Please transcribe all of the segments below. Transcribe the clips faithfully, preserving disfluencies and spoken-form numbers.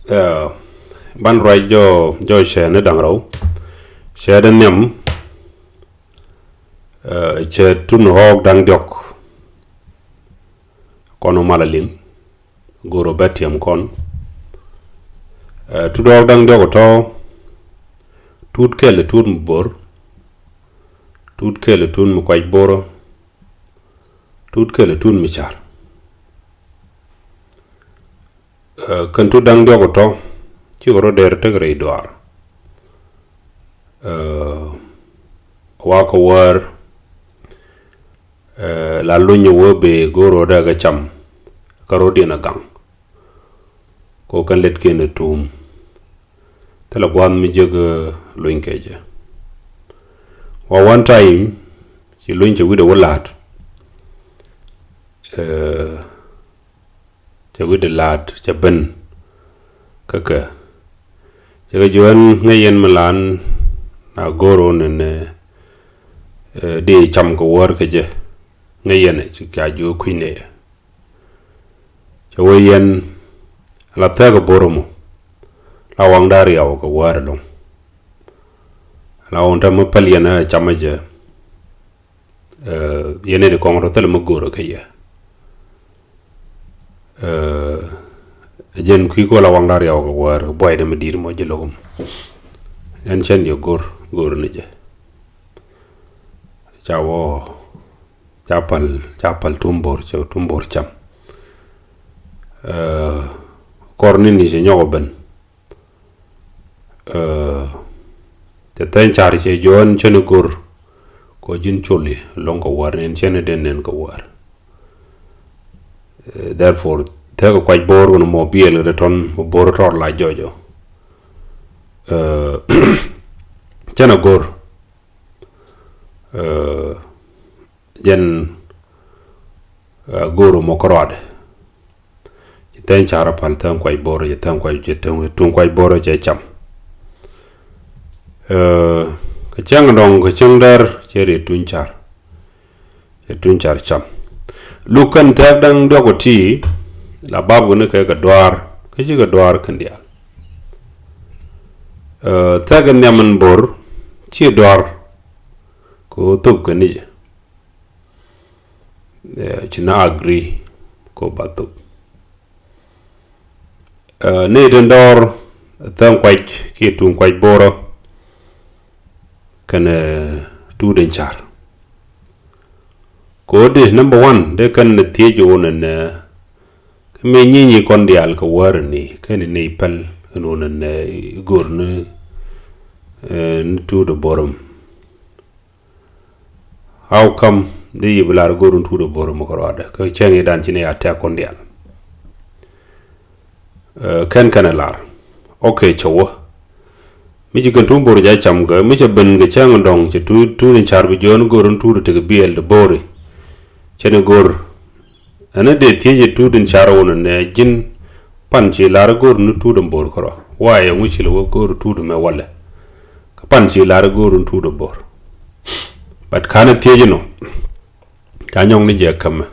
Ɛ, ban ruac jɔ, jɔ cɛ ni da̱ŋ rɛw. Cɛ di nhiam, ɛ, cɛ tun ɣɔɔk da̱ŋ diɔk. Kɔn ɔ mal a liŋ, go̱o̱r ɔ bɛ tiɛm kɔn. Ɛ, tut ɣɔɔk da̱ŋ diɔk ɔ tɔ, tut kɛl ɛ tut mi bo̱r, tut kɛl ɛ tut mi kuac bo̱r, tut kɛl ɛ tut mi car. Ɛ, kɛn tut da̱ŋ diɔk ɔ tɔ, cikɛ rɔ dɛr tek rɛy duaar. Ɛ, wa kɛ wäär, ɛ, la luny ɛ wee bee go̱o̱r rɔ dee kɛ cam, kä rɔ diɛn a gaŋ. Kɛ kɛn lɛt kiɛn ɛ tuum. Thilɛ gua̱a̱th mi jek, ɛ, luny kɛ jɛ. Wa one time, ci luny cɛ wi̱dɛ wä la̱a̱t. Ɛ, cɛ wi̱dɛ la̱a̱t, cɛ ben kä kɛ. Cɛ kɛ jiök ɛn ŋäc yɛn mi la̱a̱n na go̱o̱r ɣän ɛn, ɛ, ɛ, di cam kɛ wäär kä jɛ. Ŋäc yɛn ɛ, ci ca jiök kui̱ nɛ yɛ. Cɛ wee yɛn la thɛk ɛ bo̱r mɔ. La waŋda riaw kɛ wäär ɛlɔ̱ŋ. La waŋda mi päl yɛn ɛ camä jɛ. Ɛ, yɛn ɛ di kɔŋ rɔ thilɛ mi go̱o̱r kä yɛ. Ɛ, jɛn kui̱ kɔ la waŋda riaw kɛ wäär buaydɛ mi di̱i̱t mɔ ji̱ lo̱k mɔ. Ɛn cɛn yɛ go̱o̱r, go̱o̱r ni jɛ. Ca wä, ca päl, ca päl tumbor, cɛ tumbor cam. Ɛ, kɔr ni ni cɛ nyɔk ɔ ben. Ɛ, cɛ thɛn car cɛ jɔ̱ɔ̱n cɛn i̱ go̱r. Kɔ ji̱n col i̱ lo̱ŋ kɛ wäär ni cɛn i̱ den nɛn kɛ wäär. Ɛ, therefore, thɛk kuac bo̱o̱r kɔn mɔ biɛl kɛ tɔn mɔ bo̱o̱r tɔr la jɔjɔ. Ɛ, cɛn i̱ go̱r. Ɛ, jɛn, ɛ, go̱o̱r mɔ kärɔadɛ. Ci thɛn car pal thɛn kuac bo̱o̱r, ci thɛn kuac, ci thɛn tuŋ kuac bo̱o̱r cɛ cam. Ɛ, kɛ cäŋ dɔŋ, kɛ cäŋ däär, cɛ ri tuŋ car. Cɛ tuŋ car cam. Luk kɛn thɛk da̱ŋ diɔk ɔ ti, la bap kɛ ni kɛ kɛ duaar, kä ci kɛ duaar kɛn diaal. Ɛ, thɛk in nhiam in bo̱r, ci duaar, kɛ ɣöö thop kɛ ni jɛ. Ɛ, ci na agree kɛ ɣöö ba thop. Ɛ, ni tin dɔɔr thäŋ kuac kiɛ tuŋ kuac bo̱rä kɛnɛ, ɛ, tuut in car. Kɛ ɣöö di, number one, dee kɛn ni thiec ɣöö nɛnɛ, kä mi nyi nyi kɔn diaal kɛ wäär ni, kɛn ni nɛy päl ɛn ɣöö nɛnɛ, ɛ, go̱r ni, ɛ, ni tuut ɛ bo̱rä mɔ. How come di yi bi lar go̱r ni tuut ɛ bo̱rä mɔ kärɔadɛ? Kä cäŋ i̱ dan ci ni a tɛk kɔn diaal. Ɛ, kɛn kɛn ɛ lar. Okay, cɛ wä. Mi ci kɛn tuut bo̱rä jɛ cam kɛ, mi cɛ ben kɛ cäŋ dɔŋ, cɛ tuut, tuut in car bi jɔɔn go̱r ni tuut ɛ tekɛ biɛl dɛ bo̱rä. Cɛ ni go̱r. Ɛn ɛ dee thiec ɛ tuut in car wun nɛ ji̱n pan ci lar go̱r ni tuut in bo̱r kärɔa. Wa yɛ ŋu ci lɛ wä go̱r tuut mɛ walɛ. Kä pan ci lar go̱r ni tuut in bo̱r. But kan ɛ thiec inɔ. Ca nyɔŋ ni jɛ kämɛ.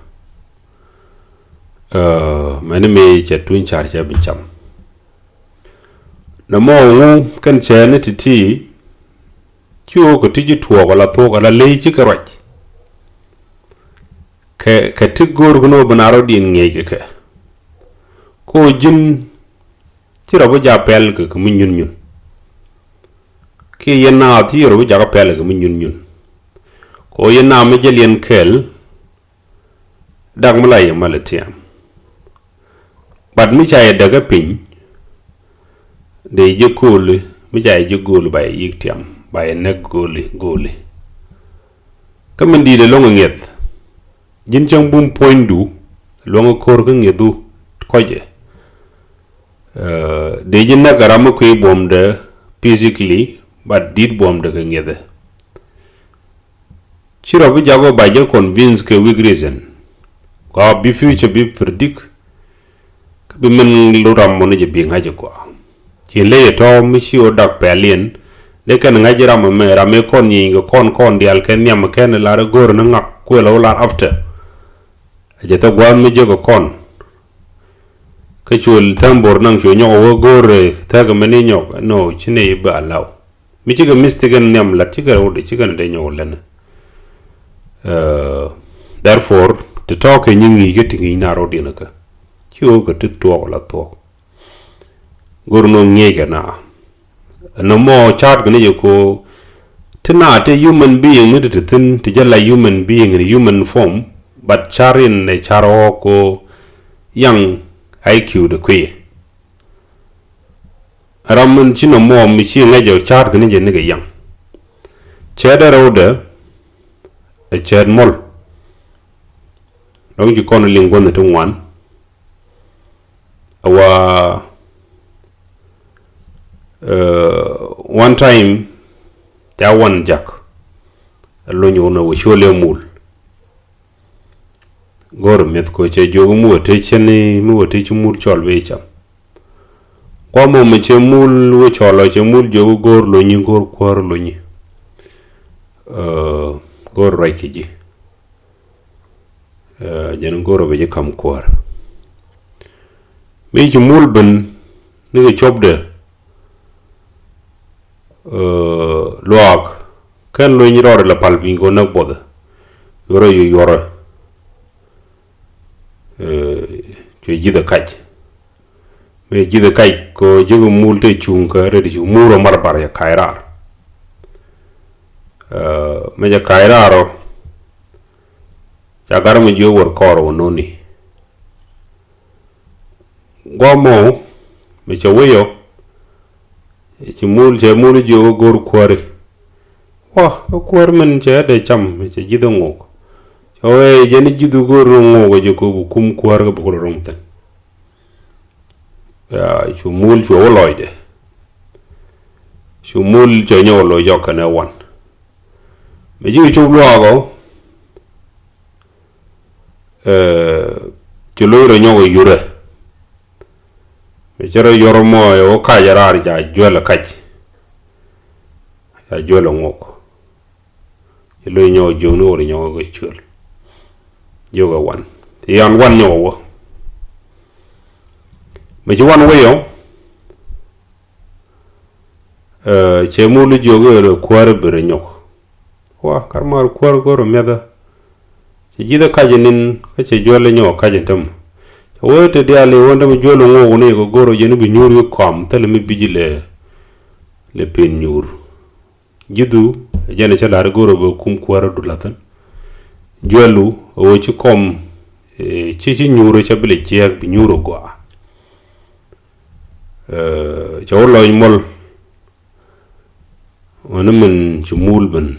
Ɛ, mɛni mi cɛ tuut in car cɛ bi cam. Nɛ mɔ ŋu kɛn cɛ ni ti̱ti̱. Ci wä kɛ ti ji̱ tuɔɔk ala thuɔɔk ala ley ci kɛ ruac. Kɛ, kɛ ti go̱o̱r kɛ ni wä bi na rɔ diɛn ŋiɛc kɛ kɛ. Ko ji̱n ci rɔ bi ja pɛl kɛ kɛ mi nyun nyun. Kiɛ yɛn naath ci rɔ bi ja kɛ pɛl kɛ mi nyun nyun. Ko yɛn naath mi jɛ liɛn kɛl. Dak mi la yɛ mal tiam. But mi ca yɛ däk ɛ piny. Dee ji̱ ko̱o̱li, mi ca yɛ ji̱ go̱o̱li ba yɛ yik tiam, ba yɛ näk go̱o̱li, go̱o̱li. Kä min di̱i̱t ɛlɔ̱ŋ ɛ ŋiɛth. Ji̱n cäŋ bum puɔ̱nydu, luɔ̱ŋ ɛ ko̱r kä ŋiɛthu kɔcɛ. Ɛ, dee ji̱ näk ɛ ram mi kui̱ buɔ̱mdɛ physically, but di̱t buɔ̱mdɛ kɛ ŋiɛthɛ. Ci rɔ bi jak wä ba jɛ convince kɛ weak reason. Kua bi future bi predict. Kä bi min lu ram mɔ ni jɛ bi ŋa̱c kua. Ci ley tɔ mi ci wä dak pɛl in. Dee kɛn ŋa̱c ram mɛ, ram mi kɔn nyi kɛ kɔn, kɔn dial kɛ nhiam kɛn lar go̱r ni ŋak kuɛ lɔ lar after. A jɛ thɛ gua̱a̱th mi jɛ kɛ kɔn. Actual thambor naŋ cu nyɔk wä go̱r, eh, thäk mɛn i̱ nyɔk, no, ci nɛ i̱ ba allow. Mi cikɛ mistake in nhiam lat cikɛ rɛw dee cikɛ ni dee nyɔk lɛn. Eh, therefore, ti tɔɔk kɛ nyi ŋi̱i̱c kä ti ŋi̱i̱c na rɔ̱diɛn kä. Ci wä kɛ ti tuɔɔk la thuɔɔk. Go̱r nɔ ŋi̱eec kɛ na. Nɔmɔ ca̱a̱t kɛ ni jɛ ko ti na ti human being ni ti ti thin ti jɛ la human being in human form, but ca̱r in nɛ ca̱r ɣɔɔk ko young I Q de kui̱. Ram min ci nɔmɔ mi ci ŋäc jɛ ca̱a̱t kɛ ni jɛ ni kɛ young. Cɛɛt dɛ rɛwdɛ ɛ cɛɛt mɔl. Dɔ̱ŋ ci kɔn liŋ gua̱n ti ŋuan. Wa, eh, one time ca wan jak. Lony wun a wä col ɛ mul. Go̱r mi̱eth ko cɛ jiök mi wä te cɛn ni mi wä te ci mul cɔl bi cam. Kua mɔ mi cɛ mul wä cɔl ɔ cɛ mul jiök go̱r lonyi go̱r kuäär lonyi. Eh, go̱r ruac kɛ ji̱. Eh, jɛn go̱r ɔ bɛ ji̱ ka̱m kuäär. Mi ci mul ben ni kɛ copdɛ, eh, luaak kɛn lony rɔɔdɛ la pal piny kɛ näk buɔthɛ. Yuɔrɛ yu yuɔrɛ. Eh, cuɛ ji̱thɛ kac. Mëë ji̱thɛ kac kɛ ji̱kɛ mul te cuŋ kä rɛt cu mur ɔ mar bar cɛ kac raar. Eh, mëë cɛ kac raar ɔ ca gar mi jiök wär kɔɔr wä noni. Guamɔ mi cɛ wec ɔ ci mul cɛ mul jiök go̱r kuäri. Wa kä kuäär min cɛ dee cam cɛ ji̱th ŋok. Cɛ wee jɛn ji̱th go̱r ŋok jɛ ko bi kum kuäär kä bi kulɛ ro̱ŋ thin. Ya cu mul cuɛ wä lɔcdɛ. Cu mul cɛ nyɔk loc jɔk kɛnɛ wan. Mi ji̱ cop luaak ɔ, eh, ci loc rɔ nyɔk yurɛ. Mi cɛ rɔ yɔr mɔ ɛ wä kac raar ca juɛl kac. Ca juɛl ŋok. Ci loc nyɔk jiök ni wä rɔ nyɔk kɛ ciöl. Jiök ɛ wan. Ci yan wan nyɔk wä. Mi ci wan wä yɔ. Eh, cɛ mul jiök i̱ rɛ kuäär bi rɛ nyɔk. Wa kar mar kuäär go̱r miɛthä. Cɛ ji̱thɛ kac inin kä cɛ juɛl inyɔk kac in tämɛ. Cɛ wee te diaal i̱ wä tämɛ juɛl iŋok ni kɛ go̱r jɛn i̱ bi nyuur i̱ kɔam thilɛ mi bi ji̱ lɛ, lɛ pen nyuur. Ji̱thu jɛn i̱ cä la̱r i̱ go̱r i̱ bɛ kum kuäär i̱ du la̱thin. Juɛlu i̱ wä ci kɔm, eh, ci ci nyuur i̱ cä bi lɛ jiääk bi nyuur i̱ gɔaa. Eh, cɛ wä lɔc mɔl. Wä ni min ci mul ben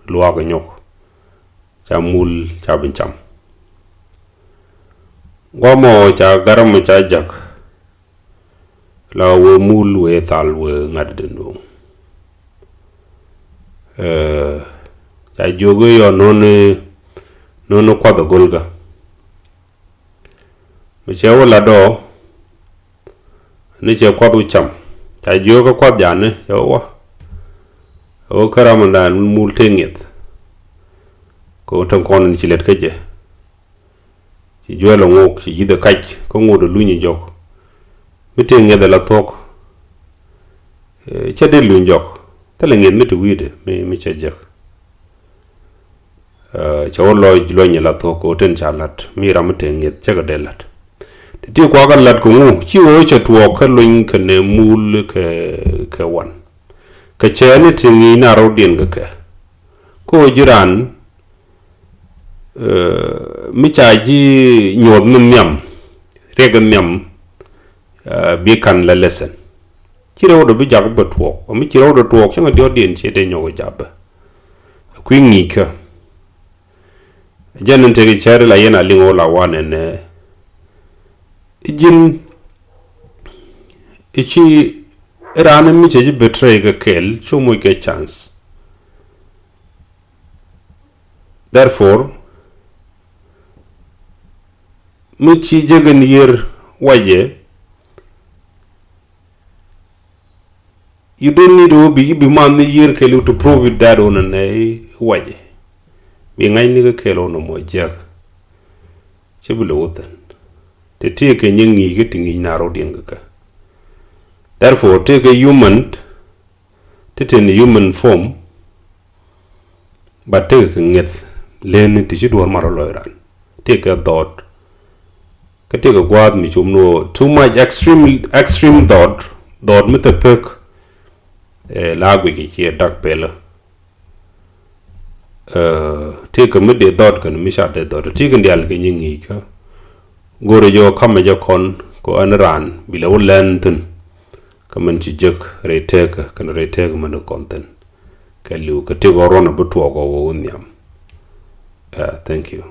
luaak inyɔk. Ca mul ca ben cam. Guamɔ ca garam ca jak. La wee mul wee thal wee ŋa̱t den wee. Eh, ca jiök i̱ yɔ noni, noni kuath a go̱lkä. Mi cɛ wä lat ɔ ni cɛ kuath wä cam. Ca jiök kä kuath jani cɛ wä wä. Wä kä ramandan mul te ŋieth. Kɛ wä te kɔn ni ci lɛt kä jɛ. Ci juɛl ɛ ŋok ci ji̱th ɛ kac kä ŋot ɛ luny jɔk. Mi te ŋieth ɛ la thuɔ̱k. Eh, cɛ dee luny jɔk. Thilɛ ŋieth mi te wi̱i̱dɛ mi, mi cɛ jek. Eh, cɛ wä lɔc luɔ̱ny la thuɔ̱k kɛ wä tin ca la̱t mi ram mi te ŋieth cɛ kɛ dee la̱t. Ti ti kuakä la̱t kɛ ŋu ci wä cɛ tuɔɔk kä luny kɛnɛ mul kɛ, kɛ wan. Kɛ cɛ ni ti ŋi̱i̱c na rɔwdiɛn kɛ kɛ. Kä wä ji̱ raan, eh, mi ca ji̱ nyuɔth mi nhiam, riɛk nhiam, eh, bi kan la lesson. Ci rɛwdɛ bi jak bä tuɔɔk, mi ci rɛwdɛ tuɔɔk cäŋ diɔ̱ɔ̱diɛn ci dee nyɔk jak bä. Kui̱ ŋi̱i̱kä. Jɛn in tekɛ cɛɛt la yɛn a liŋ wä la wanɛ nɛ. Ji̱n i̱ ci raan mi cɛ ji̱ betray kɛ kɛɛl cu moc kɛ chance. Therefore, mi ci jek in yiër wacɛ, you don't need to be, i̱ bi man ni yiër kɛɛliw to prove it that wun nɛ i̱ wacɛ. Bi ŋa̱cni kä kɛɛl wun mɔ jiäk. Cɛ bi lo̱k wä thi̱n. Tëë tëëkɛ nyin ŋi̱i̱c kä ti ŋi̱i̱c na rɔ̱diɛn kɛ kɛ. Therefore tëëkɛ human, ti tin human form, but tëëkɛ kɛ ŋeth leni ti ci duɔ̱ɔ̱r marɔ lɔc ran. Tëëkɛ dhɔt. Kä tëëkɛ gua̱a̱th mi cum ni ɣöö too much extreme, extreme dhɔt, dhɔt mi thɛ pek. Eh, la guic kɛ ciɛ dak pelä. Eh, tëëkɛ mi dee dhɔt kɛn mi ca dee dhɔt. Tëëkɛ diaal kɛ nyin ŋi̱i̱c kä. Go̱rɛ jɛ ɣöö kamɛ jɛ kɔn kɛ ɣän raan bi lɛ wä lɛn thi̱n. Kä min ci jek rɛy tëëkä kɛn rɛy tëëkä min kɔn thi̱n. Kɛ li̱w kɛ tëëkɛ ruɔn a bi tuɔɔk ɔ wä wä nhiam. Eh, thank you.